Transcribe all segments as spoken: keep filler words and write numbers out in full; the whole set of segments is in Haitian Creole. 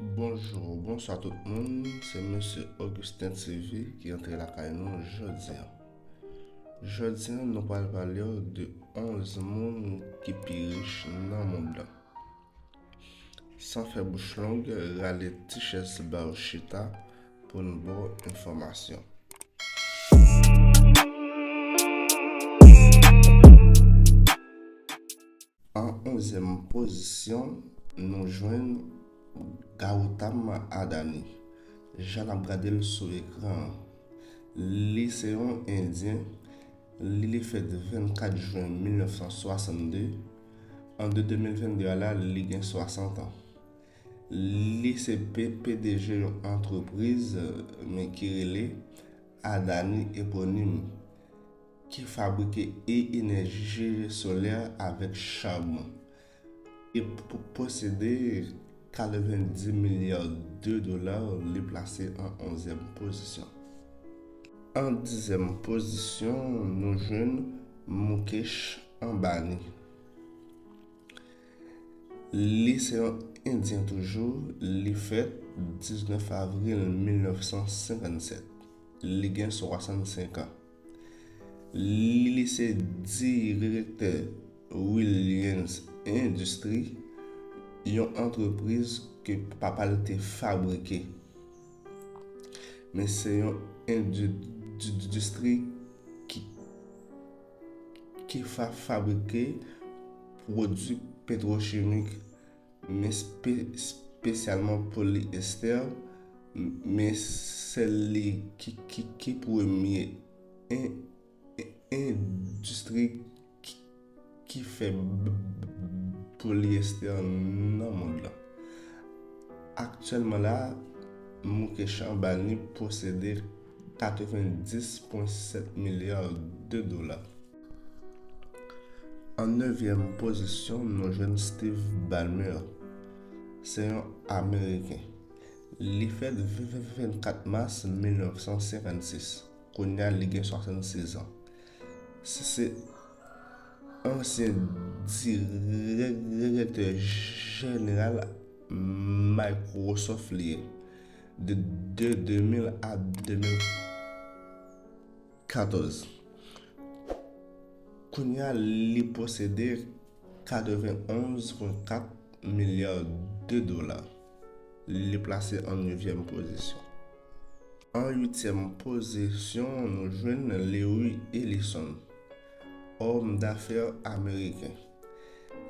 Bonjou, bonswa tout moun, se Mesye Augustin T V ki antre lakay nou jodi a. Jodi a, nou pral pale w de onz moun ki pi rich nan mond lan. San fè bouch long, rale ti chèz ba w chita pou n ba w enfòmasyon. An onzyèm pozisyon, nou jwenn Gautam Adani. Jan n ap gade l sou ekran an, li se yon Endyen. Li, li fèt vennkat jen mil nèf san swasannde. An de de mil vennde a la, li gen swasant an. Li se P-, P D G yon antrepriz, men ki rele Adani Eponim, ki fabrike e-, enèji solè avèk chabon. Li po-, posede katrevenndis milya de dola, li plase an onzyèm pozisyon. An dizyèm pozisyon, nou jwenn Mukesh Ambani. Li se yon Endyen toujou, li fèt diznèf avril mil nèf san senkannsèt. Li gen swasannsenk an. Li se direktè Reliance Industries, yon antrepriz ke papa l te fabrike. Men se yon endi-, di-, distri ki, ki fa-, fabrike pwodui petwochimik, men espe-, espesyalman polyester, men se li ki, ki, ki premye en-, en-, endistri ki, ki fè b-, b-, polyester nan mond lan. Aktyèlman la, Mukesh Ambani posede katrevenndis pwen sèt milya de dola. An nevyèm pozisyon, nou jwenn Steve Ballmer. Se yon Ameriken. Li fèt vennkat mas mil nèf san senkannsis. Kounye a, li gen swasannsez an. Se, se ansyen dirèktè jeneral Microsoft li ye, de, de de mil a de mil katòz. Kounye a, li posede katrevenn onz pwen kat milya de dola. Li plase an nevyèm pozisyon. An uityèm pozisyon, nou jwenn Larry Ellison, òm dafè ameriken.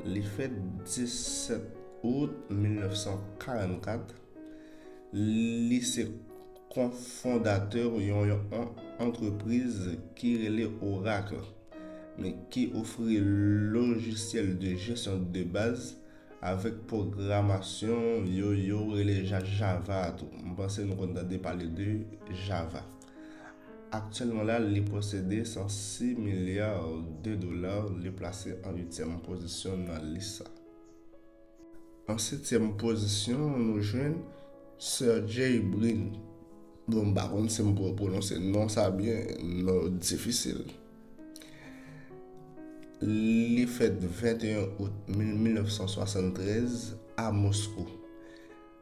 Li fèt disèt out mil nèf san karannkat. Li se kofondatè yon, yon an-, antrepriz ki rele Oracle, men ki ofri lojisyèl de jesyon de baz avèk pwogramasyon yo, yo rele Ja-, Java a tou. M panse nou konn tande pale de Java. Aktyèlman la, li posede san sis milya de dola, li plase an uityèm pozisyon nan lis sa. An setyèm pozisyon, nou jwenn Sergey Brin. Bon, m pa konn si m pwo-, pwononse non sa byen, non difisil. Li fèt venteyen out mil, mil nèf san swasanntrèz a Moskou.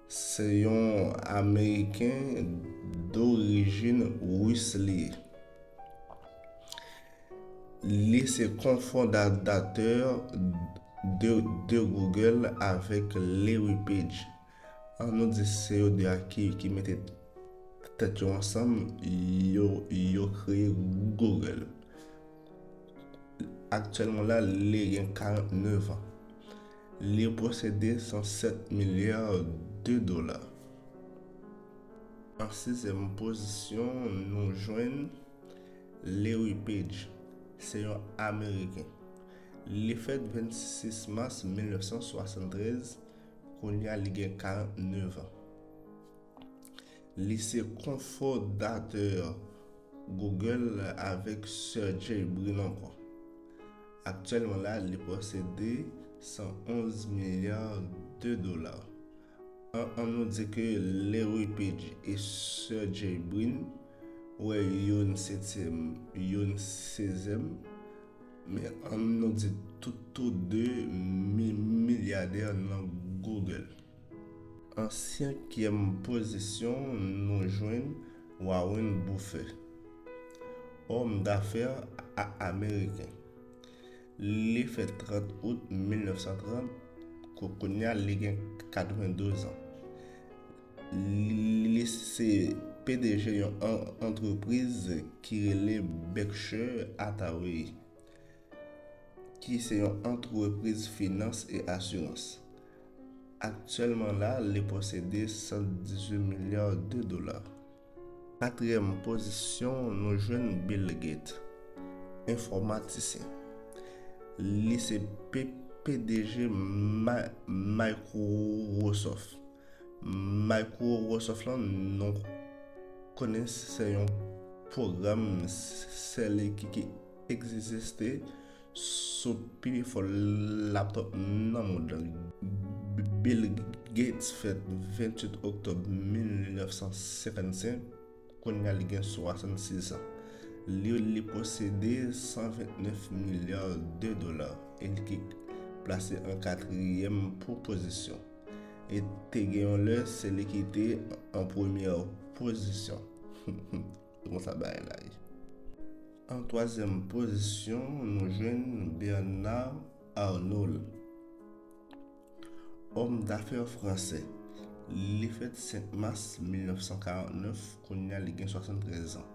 Se yon Ameriken dorijin ris li ye. Li se kofondatè de, de Google avèk Larry Page. An nou di se yo de a ki, ki mete tèt yo ansanm, yo, yo kreye Google. Aktyèlman la, li gen karannnev an. Li posede san sèt milya de dola. An sizyèm pozisyon, nou jwenn Larry Page. Se yon Ameriken. Li fèt vennsis mas mil nèf san swasanntrèz, kounye a li gen karannnev an. Li se kofondatè Google avèk Sergey Brin ankò. Aktyèlman la, li posede san onz milya de dola. An, an nou di ke Larry Page e Sergey Brin, wè, youn setyèm, youn sezèm, men an nou di tout, tou de mi-, milyadè nan Google. An senkyèm pozisyon, nou jwenn Warren Buffett, òm dafè a-, ameriken. Li fèt trant out mil nèf san trant, ko-, kounye a li gen katrevendouz an. Li, li se P D G yon an-, antrepriz ki rele Berkshire Hathaway, ki se yon antrepriz finans e asirans. Aktyèlman la, li posede san dizuit milya de dola. Katriyèm pozisyon, nou jwenn Bill Gates, enfòmatisyen. Li se P-, P D G Ma-, Microsoft. Microsoft lan, nou konnen se yon pwogram sèlil ki, ki egziste sou pi fò laptop nan mond lan. Bill Gates fèt venntuit oktòb mil nèf san senkannsenk, kounye a li gen swasannsis an. Li, li posede san ventnèf milya de dola e li ki plase an katriyèm po-, pozisyon. E te gen yon lè, se li ki te an premyè pozisyon. Konsa bagay la ye. An twazyèm pozisyon, nou jwenn Bernard Arnault, òm dafè fransè. Li fèt senk mas mil nèf san karant nèf, kounye a li gen swasanntrèz an.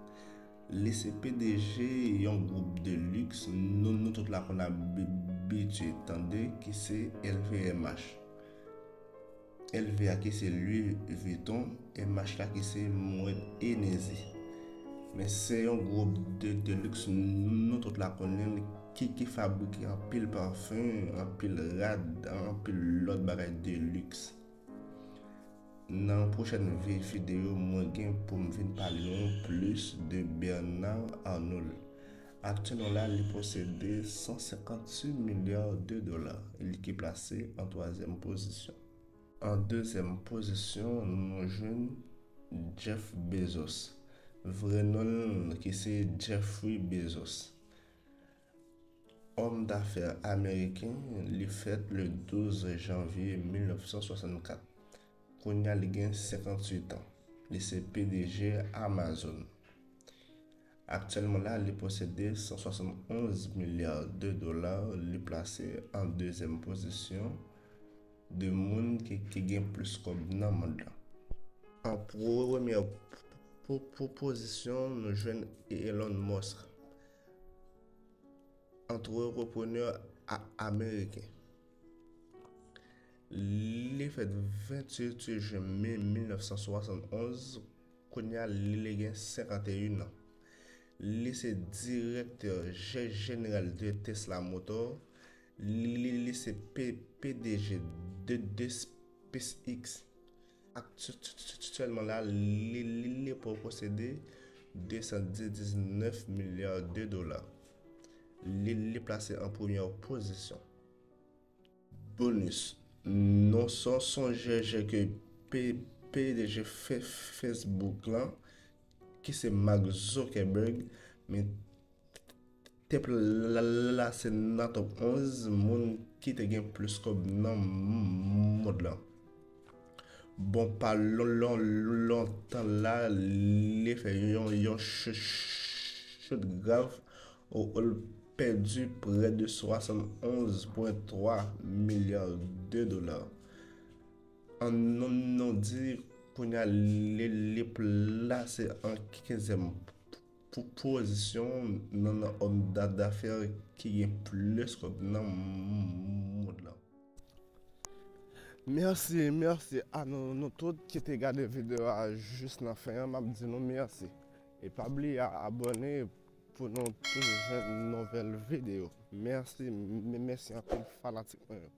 Li se P D G yon gwoup de luxe, nou, nou tout la konn abitye tande, ki se L V M H. L V a ki se Louis Vuitton, M H la ki se Moet Hennessy. Men se yon gwoup de, de luxe, nou tout la konnen, ki, ki fabrike anpil pafen, anpil rad, anpil lòt bagay de luxe. Nan pwochèn vi-, videyo, mwen gen pou m vin pale nou plis de Bernard Arnault. Aktyèlman la, li posede san senkantuit milya de dola, e li ki plase an twazyèm pozisyon. An dezyèm pozisyon, nou jwenn Jeff Bezos. Vrè non l ki se Jeffrey Bezos. Òm dafè ameriken, li fèt le douz janvye mil nèf san swasannkat. Kounye a, li gen senkantuit an. Li se P D G Amazon. Aktyèlman la, li posede san swasannonz milya de dola. Li plase an dezyèm pozisyon de moun ki, ki gen plis kòb nan mond lan. An premyè po-, po-, po-, pozisyon, nou jwenn Elon Musk, antreprenè a-, ameriken. Li fèt venntuit jen me mil nèf san swasannonz, kounye a li gen senkanteyen an. Li se direktè je-, jeneral de Tesla Motor. Li, li, li se P-, P D G de, de SpaceX. Aktyèlman la, li, li, li posede de san diznèf milya de dola. Li, li plase an premyè pozisyon. Bonus. Non, se, se yon jèjè ke P-, P D G Fe-, Facebook lan, ki se Mark Zuckerberg, men te plase nan top onz moun ki te gen plis kòb nan mond lan. Bon, pa lon-, lon-, lontan la, li fè yon, yon ch-, ch-, chit grav, ou, ou l pèdi prè de swasannonz pwen twa milya de dola. An nou, nou di, kounye a, li, li plase an kenzyèm po-, pozisyon nan, nan òm da-, dafè ki gen plis kòb nan mond lan. Mèsi, mèsi a nou, nou tout ki te gade videyo a jis nan fen an. M ap di nou mèsi. E pa bliye a-, abòne pou nou toujou jwenn nouvèl videyo. Mèsi, m-, mèsi anpil fanatik mwen yo.